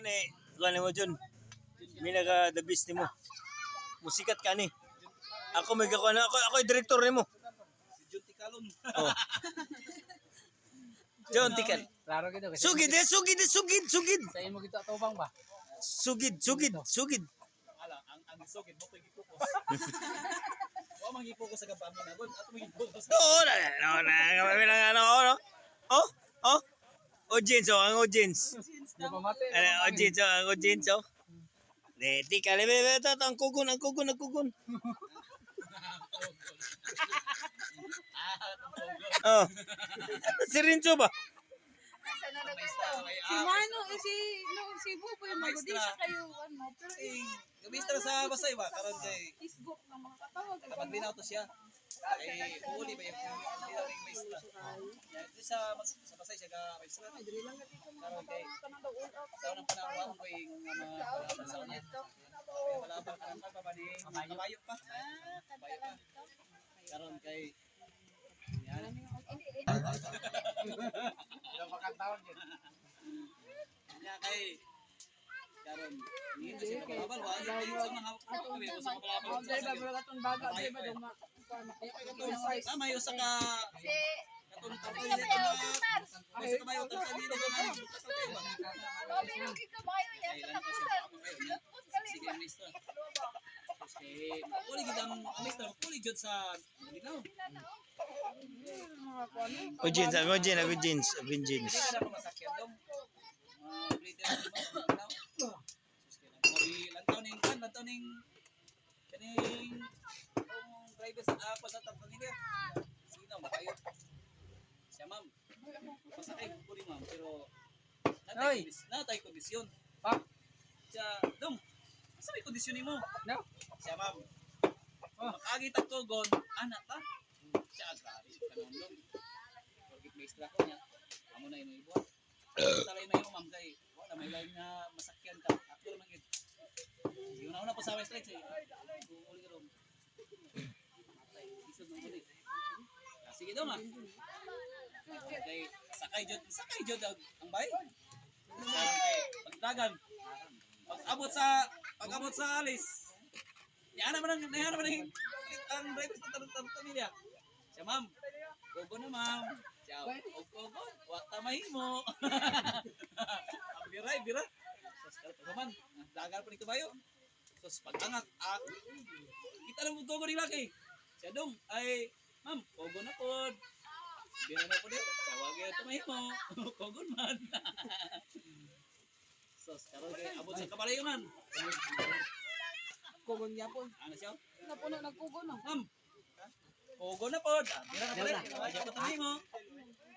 Ano eh, kuha mo Jun. May naga the best nimo. Musikat ka ni. Ako may gakuha na ako ako yung director nimo. Si Jun Ticalon. Oh. John Tikal. Klaro gito kasi Sugid eh, sugid eh, sugid, sugid. sa imo gito atubang ba? Sugid, sugid, sugid. Ala, ang sugid mo ko'y gipokus. Wa man gipokus sa gabami na gud, ato man gipokus. Oo, na, na, na, kami na, ano, ano. Oh, oh. Audience, oh, ang audience. Di pa mate. Ano, audience, oh, ang audience, oh. Di, di ka, lebe, lebe, ito, ang kugon, ang kugon, ang kugon. Oh. Si Rinzo ba? Si Mano, eh, si, no, si Buboy, magudi siya kayo, ano, pero eh, Gamistra sa Basay ba karon kay Facebook ng mga katawag. kapag linaw to siya. Kay uli ba yung linaw ning maestra. Ya, di sa Basay siya ga maestra. Karon kay sa unang panahon ko yung mga malaban sa unya. Kaya malaban ka pa ba ni kabayo pa. Kabayo pa. Karon kay yan. Nya kay karon dito siya mabalabal wa sa mga sa mga Oh, dahil ba, bro, atong baga, dahil ba, duma, Ah, may usa ka katong tartanili to na may usa ka mayo tartanili to na. Sige, maestra. Okay, uli gid ang maestra, uli jud sa linaw. Audience, ang audience, ang audience, ang audience. Hindi na pa masakyan dong. Mga bleeder mo, linaw. Lantaw ning kan, lantaw ning kaning kung driver sa ako sa tartanili. Sino makayo? Siya, ma'am. Pasakay ko rin, ma'am, pero natay, natay kondisyon. Ha? Siya, dong, asa may kondisyon nimo? No. Siya, ma'am. Oh. Makagit ang tugon, anak ta. Siya, grabe, kanon dong. Porkit maestra ko niya. Amo na imong ibuhat. Talay na yung ma'am kay wala may lain na masakyan ka. Ako naman gid. Sige, una-una po sa maestra eh. Uli ka ron. Matay, isod ng uli. Ah, sige daw, ma'am. Okay, sakay jud ang bay. Okay, pagdagan. Pag-abot sa alis. Yan naman ang driver sa tanong pamilya. Siya, ma'am. Gogo na, ma'am. Siya, og gogo, wa ta mahimo. Ang bira, bira. Sus, karon pagkaman, dagan pa ni kabayo. Sus, pag-angat, ah, kita lang gogo ni laki. Siya dong, ay, ma'am, gogo na pod. Bira na pod eh. Siya, wag gyud ta mahimo. Kogon man. Sus, karon kay abot sa kabalayunan. Kugon yapon. Ano siya? Napuno nagkugon, no? Ma'am. Kogo na pod. Ah, bira na pod. Wag gyud ta mahimo.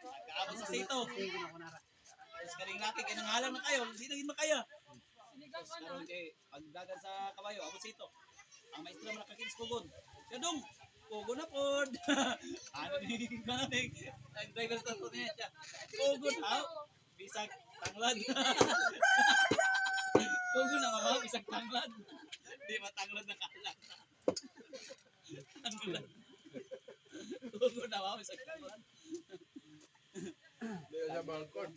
Pag-abot sa sito. Tapos karing laki, kay nangalang na kayo, hindi na gid makaya. Sinigang Tapos ka na. karon kay pagdagan sa kabayo, abot sa ito. Ang maestra man nakakinis kugon. Siya dong, kugon na pod. Ano ni ano ni ang driver sa to niya siya. Kugon ha. Bisag tanglad. Kugon na mama, bisag tanglad. Di matanglad na kala. Tanglad. Kugon na mama, bisag tanglad. Dito sa balkon.